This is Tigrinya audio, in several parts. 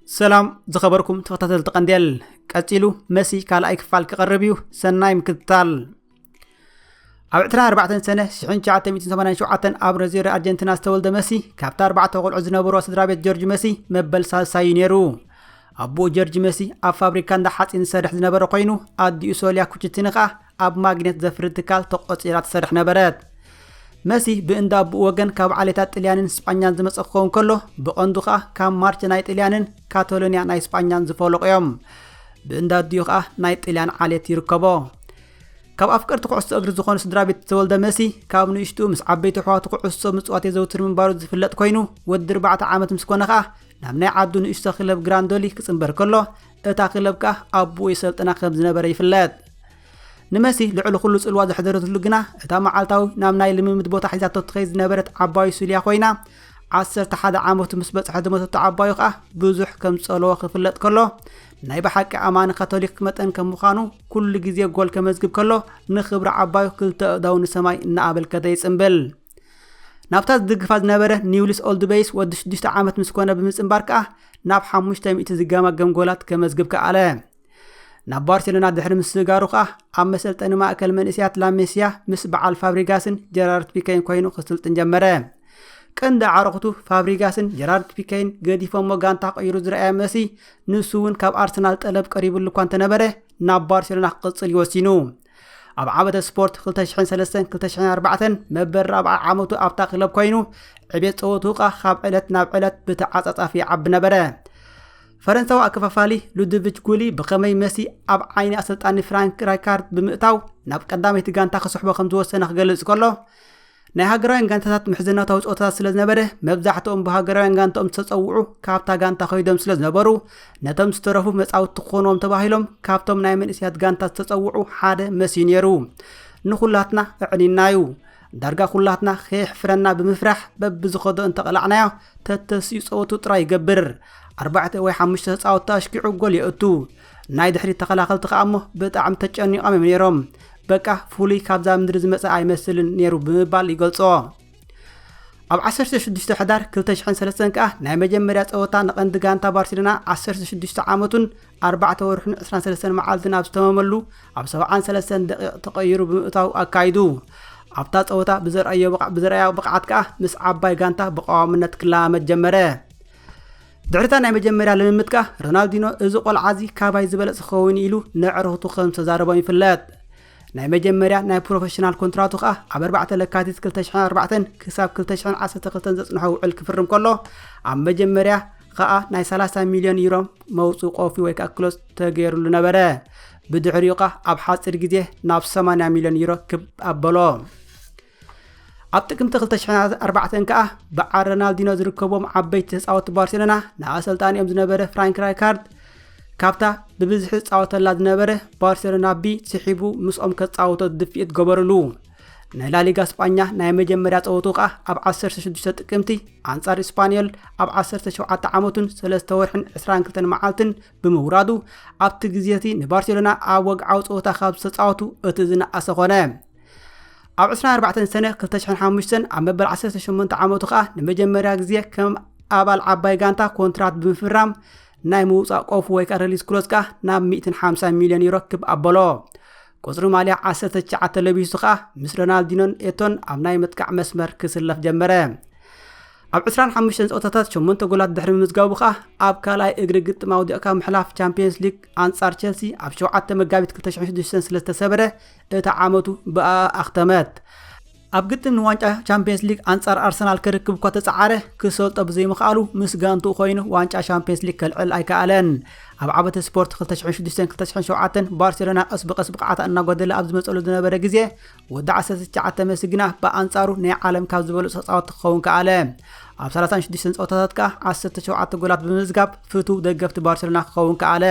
ሰላም ዝኸበርኩም ተኸታተልቲ ቀንዴል፣ ቀጺሉ መሲ ካልኣይ ክፋል ክቐርብ እዩ። ሰናይ ምክትታል። ኣብ ዕስራን ኣርባዕተን ሰነ ሽሕን ትሽዓተ ሚእትን ሰማንያን ሸውዓተን ኣብ ሮዛሪዮ ኣርጀንቲና ዝተወልደ መሲ፣ ካብቲ ኣርባዕተ ቆልዑ ዝነበርዎ ስድራ ቤት ጆርጅ መሲ መበል ሳልሳይ እዩ ነይሩ። ኣቦኡ ጆርጅ መሲ ኣብ ፋብሪካ እንዳ ሓጺን ዝሰርሕ ዝነበረ ኮይኑ፣ ኣዲኡ ሶልያ ኩችቲኒ ከኣ ኣብ ማግኔት ዘፍሪ ትካል ተቖጺራ ትሰርሕ ነበረት። መሲ ብእንዳ ኣቦኡ ወገን ካብ ዓሌታት ጥልያንን ስጳኛን ዝመጸ ክኸውን ከሎ፣ ብቐንዱ ከኣ ካብ ማርቸናይ ጥልያንን ካቶሎንያ ናይ ስጳኛን ዝፈለቑ እዮም። ብእንዳ ኣዲኡ ከኣ ናይ ጥልያን ዓሌት ይርከቦ። ካብ ኣፍቀርቲ ኩዕሶ እግሪ ዝኾኑ ስድራ ቤት ዝተወልደ መሲ፣ ካብ ንእሽቱ ምስ ዓበይቲ ኣሕዋቱ ኩዕሶ ምጽዋት የዘውትር ምንባሩ ዝፍለጥ ኮይኑ፣ ወዲ ኣርባዕተ ዓመት ምስ ኮነ ከኣ ናብ ናይ ዓዱ ንእሽቶ ክለብ ግራንዶሊ ክጽንበር ከሎ፣ እታ ክለብ ከኣ ኣቦኡ የሰልጥና ከም ዝነበረ ይፍለጥ። ንመሲ ልዕሊ ኩሉ ጽልዋ ዘሕደረትሉ ግና፣ እታ መዓልታዊ ናብ ናይ ልምምድ ቦታ ሒዛቶ ትኸይድ ዝነበረት ዓባዩ ሱልያ ኮይና፣ ዓሰርተ ሓደ ዓመቱ ምስ በጽሐ ዝሞተቶ ዓባዩ ከኣ ብዙሕ ከም ዝጸለዎ ክፍለጥ ከሎ፣ ናይ ብሓቂ ኣማኒ ካቶሊክ መጠን ከም ምዃኑ፣ ኩሉ ግዜ ጎል ከመዝግብ ከሎ፣ ንኽብሪ ዓባዩ ክልተ ኣእዳው ንሰማይ እናኣበልከተ ይጽምብል። ናብታ ዝድግፋ ዝነበረ ኒውልስ ኦልድ በይስ ወዲ ሽዱሽተ ዓመት ምስ ኮነ ብምጽንባር ከኣ፣ ናብ ሓሙሽተ ሚእቲ ዝገማገም ጎላት ከመዝግብ ከኣለ። ናብ ባርሴሎና ድሕሪ ምስግጋሩ ከኣ፣ ኣብ መሰልጠኒ ማእከል መንእሰያት ላሜሲያ ምስ በዓል ፋብሪጋስን ጀራርድ ፒኬን ኮይኑ ክስልጥን ጀመረ። ቀንዲ ኣዕሩኽቱ ፋብሪጋስን ጀራርድ ፒኬን ገዲፎሞ ጋንታ ቀይሩ ዝረኣየ መሲ፣ ንሱ እውን ካብ ኣርሰናል ጠለብ ቀሪቡሉ እኳ እንተነበረ፣ ናብ ባርሴሎና ክቕጽል እዩ ወሲኑ። ኣብ ዓመተ ስፖርት ክልተ ሽሕን ሰለስተን ክልተ ሽሕን ኣርባዕተን መበል ራብዓ ዓመቱ ኣብታ ክለብ ኮይኑ፣ ዕቤት ጸወትኡ ከኣ ካብ ዕለት ናብ ዕለት ብተዓጻጻፊ ይዓቢ ነበረ። ፈረንሳዊ ኣከፋፋሊ ሉድቪጅ ጉሊ ብኸመይ መሲ ኣብ ዓይኒ ኣሰልጣኒ ፍራንክ ራይካርድ ብምእታው ናብ ቀዳመይቲ ጋንታ ክስሕቦ ከም ዝወሰነ ክገልጽ ከሎ፣ ናይ ሃገራውያን ጋንታታት ምሕዝነታዊ ጸወታታት ስለ ዝነበረ፣ መብዛሕትኦም ብሃገራውያን ጋንታኦም ዝተጸውዑ ካብታ ጋንታ ከይዶም ስለ ዝነበሩ፣ ነቶም ዝተረፉ መጻውቲ ክኾንዎም ተባሂሎም ካብቶም ናይ መንእሰያት ጋንታ ዝተጸውዑ ሓደ መሲ ነይሩ። ንኹላትና ኣዕኒና እዩ። ዳርጋ ኩላትና ከየሕፍረና ብምፍራሕ በብዝኸዶ እንተቐላዕናዮ፣ ተተሲኡ ጸወቱ ጥራይ ይገብር። ኣርባዕተ ወይ ሓሙሽተ ተጻወትቲ ኣሽኪዑ ጎል የእቱ። ናይ ድሕሪት ተኸላኸልቲ ከኣ እሞ ብጣዕሚ ተጨኒቖም እዮም ነይሮም። በቃ ፍሉይ ካብዛ ምድሪ ዝመጸ ኣይመስልን ነይሩ ብምባል ይገልጾ። ኣብ ዓሰርተ ሽዱሽተ ሕዳር ክልተ ሽሕን ሰለስተን ከኣ ናይ መጀመርያ ጸወታ ንቐንዲ ጋንታ ባርሴሎና ዓሰርተ ሽዱሽተ ዓመቱን ኣርባዕተ ወርሕን ዕስራን ሰለስተን መዓልትን ኣብ ዝተመመሉ ኣብ ሰብዓን ሰለስተን ደቂቕ ተቐይሩ ብምእታው ኣካይዱ። ኣብታ ጸወታ ብዘርኣዮ ብቕዓ-፣ ብዘርኣዮ ብቕዓት ከኣ ምስ ዓባይ ጋንታ ብቐዋምነት ክለማመድ ጀመረ። ድሕሪታ ናይ መጀመርያ ልምምድ ከኣ ሮናልዲኖ፣ "እዚ ቆልዓ እዚ ካባይ ዝበለጸ ክኸውን" ኢሉ ነዕርኽቱ ከም ዝተዛረቦም ይፍለጥ። ናይ መጀመርያ ናይ ፕሮፌሽናል ኮንትራቱ ከኣ ኣብ ኣርባዕተ ለካቲት ክልተ ሽሕን ኣርባዕተን ክሳብ ክልተ ሽሕን ዓሰርተ ክልተን ዘጽንሖ ውዕል ክፍርም ከሎ፣ ኣብ መጀመርያ ከኣ ናይ ሰላሳ ሚልዮን ዩሮ መውጽኢ ቆፊ ወይ ከኣ ክሎዝ ተገይሩሉ ነበረ። ብድሕሪኡ ከኣ ኣብ ሓጺር ግዜ ናብ ሰማንያ ሚልዮን ዩሮ ክብ ኣበሎ። ኣብ ጥቅምቲ ክልተ ሽሕን ኣርባዕተን ከኣ በዓል ሮናልዲኖ ዝርከቦም ዓበይቲ ተጻወትቲ ባርሴሎና ንኣሰልጣኒኦም ዝነበረ ፍራንክ ራይካርድ ካብታ ብብዝሒ ዝጻወተላ ዝነበረ ባርሴሎና ቢ ስሒቡ ምስኦም ከጻወቶ ድፍኢት ገበርሉ። ንላሊጋ ስጳኛ ናይ መጀመርያ ጸወትኡ ከኣ ኣብ ዓሰርተ ሽዱሽተ ጥቅምቲ ኣንጻር ስፓኒዮል ኣብ ዓሰርተ ሸውዓተ ዓመቱን ሰለስተ ወርሕን ዕስራን ክልተን መዓልትን ብምውራዱ ኣብቲ ግዜ እቲ ንባርሴሎና ኣብ ወግዓዊ ጸወታ ካብ ዝተጻወቱ እቲ ዝነኣሰ ኮነ። ኣብ ዕስራን ኣርባዕተን ሰነ ክልተ ሽሕን ሓሙሽተን ኣብ መበል ዓሰርተ ሸሞንተ ዓመቱ ከኣ ንመጀመርያ ግዜ ከም ኣባል ዓባይ ጋንታ ኮንትራት ብምፍራም ናይ ምውጻእ ቆፉ ወይ ከኣ ረሊዝ ክሎዝ ከኣ ናብ ሚእትን ሓምሳን ሚልዮን ዩሮ ክብ ኣበሎ። ቁጽሪ ማልያ ዓሰርተ ትሽዓተ ለቢሱ ከኣ ምስ ሮናልዲኖን ኤቶን ኣብ ናይ ምጥቃዕ መስመር ክስለፍ ጀመረ። ኣብ ዕስራን ሓሙሽተን ጸወታታት ሸሞንተ ጎላት ድሕሪ ምምዝጋቡ ከኣ ኣብ ካልኣይ እግሪ ግጥም ኣውዲቕካ ምሕላፍ ቻምፒየንስ ሊግ ኣንጻር ቸልሲ ኣብ ሸውዓተ መጋቢት ክልተ ሽሕን ሽዱሽተን ስለ ዝተሰበረ እታ ዓመቱ ብኣ ኣኽተመት። ኣብ ግጥም ንዋንጫ ቻምፒየንስ ሊግ ኣንጻር ኣርሰናል ክርክብ እኳ ተጸዓረ፣ ክሰልጦ ብዘይምኽኣሉ ምስ ጋንትኡ ኮይኑ ዋንጫ ቻምፒየንስ ሊግ ከልዕል ኣይከኣለን። ኣብ ዓመተ ስፖርት ክልተ ሽሕን ሽዱሽተን ክልተ ሽሕን ሸውዓተን ባርሴሎና ቀስ ብቐስ ብቕዓታ እናጎደለ ኣብ ዝመጸሉ ዝነበረ ግዜ፣ ወዲ ዓሰርተ ትሽዓተ መሲ ግና ብኣንጻሩ ናይ ዓለም ካብ ዝበለጹ ተጻወትቲ ክኸውን ከኣለ። ኣብ ሰላሳን ሽዱሽተን ጸወታታት ከኣ ዓሰርተ ሸውዓተ ጎላት ብምምዝጋብ ፍቱው ደገፍቲ ባርሴሎና ክኸውን ከኣለ።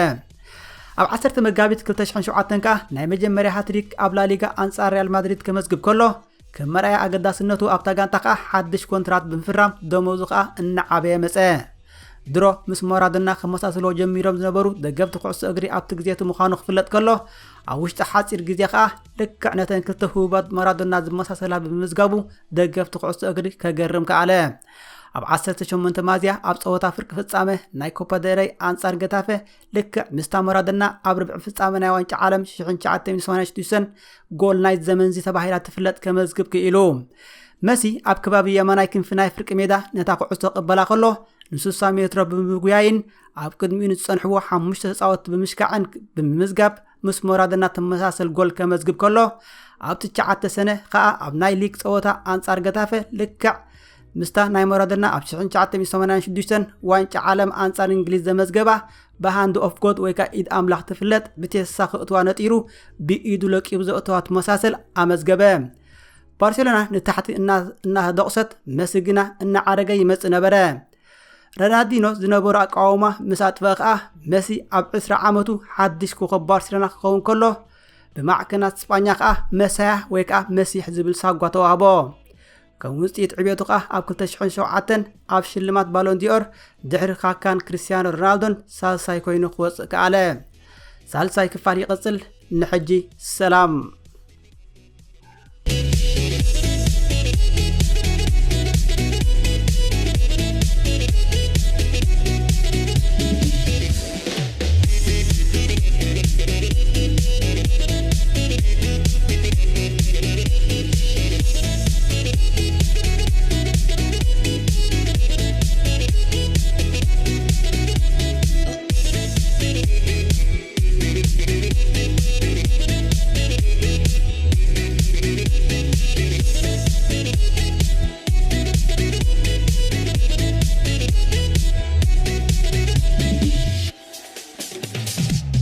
ኣብ ዓሰርተ መጋቢት ክልተ ሽሕን ሸውዓተን ከኣ ናይ መጀመርያ ሃትሪክ ኣብ ላሊጋ ኣንጻር ሪያል ማድሪድ ከመዝግብ ከሎ፣ ከም መርኣያ ኣገዳስነቱ ኣብታ ጋንታ ከኣ ሓድሽ ኮንትራት ብምፍራም ደሞዙ ከኣ እናዓበየ መጸ። ድሮ ምስ ማራዶና ከመሳስልዎ ጀሚሮም ዝነበሩ ደገፍቲ ኩዕሶ እግሪ ኣብቲ ግዜ እቲ ምዃኑ ክፍለጥ ከሎ፣ ኣብ ውሽጢ ሓጺር ግዜ ከኣ ልክዕ ነተን ክልተ ህቡባት ማራዶና ዝመሳሰላ ብምምዝጋቡ ደገፍቲ ኩዕሶ እግሪ ከገርም ከኣለ። ኣብ ዓሰርተ ሸሞንተ ሚያዝያ ኣብ ጸወታ ፍርቂ ፍጻመ ናይ ኮፓ ደል ሬይ ኣንጻር ገታፈ፣ ልክዕ ምስታ ማራዶና ኣብ ርብዒ ፍጻመ ናይ ዋንጫ ዓለም ሽሕን ትሽዓተ ሚእትን ሰማንያን ሽዱሽተን ጎል ናይት ዘመንዚ ተባሂላ ትፍለጥ ከመዝግብ ክኢሉ። መሲ ኣብ ከባቢ የማናይ ክንፊ ናይ ፍርቂ ሜዳ ነታ ኩዕሶ ክቕበላ ከሎ፣ ንስሳ ሜትሮ ብምጉያይን ኣብ ቅድሚኡ ንዝጸንሕዎ ሓሙሽተ ተጻወትቲ ብምሽካዕን ብምምዝጋብ ምስ ማራዶና ተመሳሰል ጎል ከመዝግብ ከሎ፣ ኣብ ትሽዓተ ሰነ ከኣ ኣብ ናይ ሊግ ጸወታ ኣንጻር ገታፈ ልክዕ ምስታ ናይ ማራዶና ኣብ ሽሕን ትሽዓተ ሚእትን ሰማንያን ሽዱሽተን ዋንጫ ዓለም ኣንጻር እንግሊዝ ዘመዝገባ ብሃንድ ኦፍ ጎድ ወይ ከዓ ኢድ ኣምላኽ ትፍለጥ ብቴሳ ክእትዋ ነጢሩ ብኢዱ ለቂቡ ዘእተዋ ትመሳሰል ኣመዝገበ። ባርሴሎና ንታሕቲ እና- እናደቑሰት፣ መሲ ግና እናዓረገ ይመጽእ ነበረ። ረናልዲኖ ዝነበሮ ኣቃውማ ምስ ኣጥፈአ ከኣ፣ መሲ ኣብ ዕስራ ዓመቱ ሓድሽ ኮኸብ ባርሴሎና ክኸውን ከሎ፣ ብማዕከናት ስጳኛ ከኣ መሳያ ወይ ከኣ መሲሕ ዝብል ሳጓ ተዋህቦ። ከም ውጽኢት ዕቤቱ ከኣ ኣብ ክልተ ሽሕን ሸውዓተን ኣብ ሽልማት ባሎን ዲኦር ድሕሪ ካካን ክርስቲያኖ ሮናልዶን ሳልሳይ ኮይኑ ክወጽእ ከኣለ። ሳልሳይ ክፋል ይቕጽል። ንሕጂ ሰላም።